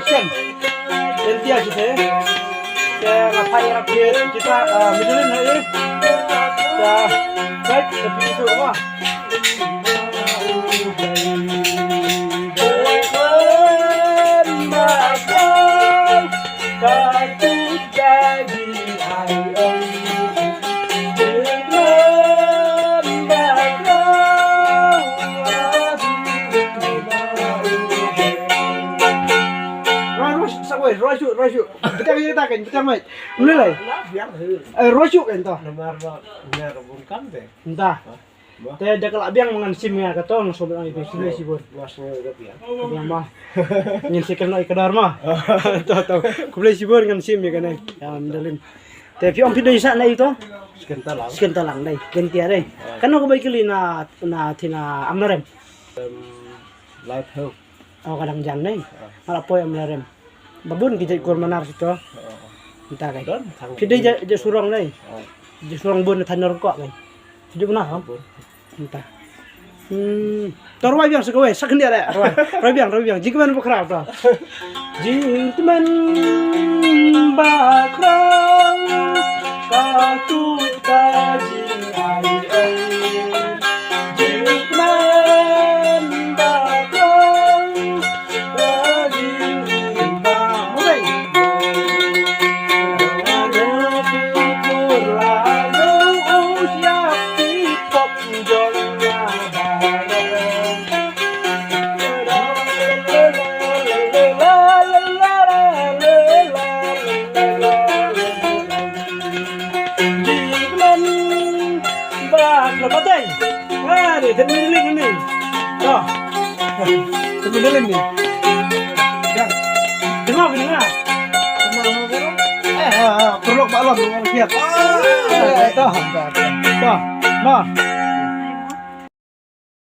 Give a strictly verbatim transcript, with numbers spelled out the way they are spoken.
Ken. Ken tia kita. Kita ngapa ya kita, ah, middle line na eh. Kita baik tapi itu apa? Roi, roi, sa wei, roi shu, roi shu. Betang ye ta kan, betang mai. Mula lai. Eh, roi shu kan to. Namar ba, nya ka bun kam te. Nta. Te da ka la biang ma ngan sim ïa ka to, ngan shu biang ïa ka sim ïa shibun. Biang ma. Ngin second ïa ka dar ma. To, to. Khublei shibun ngan sim ïa ka ne. Ïa, Medalin. Te phi ong phi dei sah na ito? Sken talang. Sken talang dei. Gentia dei. Kano ka bai kili na, na thina Amlarem? Em, light help. Oh, ka dang jan dei. Nga la poi Amlarem. Ba bun ki jait kur manar sito. Nta kai. Phi dei jait, jait surong dei. Jait surong bun than nor ko kai. Jait manar ha? Nta. Hmm. To rwai biang sa kawei, sa khyndiat eh. Rwai. Rwai biang, rwai biang. Jingkmen bakhraw to. Jingkmen bakhraw. Ka tut ka jingai ai. Jingkmen bakhraw. Ka jingai ba. Mulai. Perlu balon, perlu kiat. Ah, dah. Dah. Dah.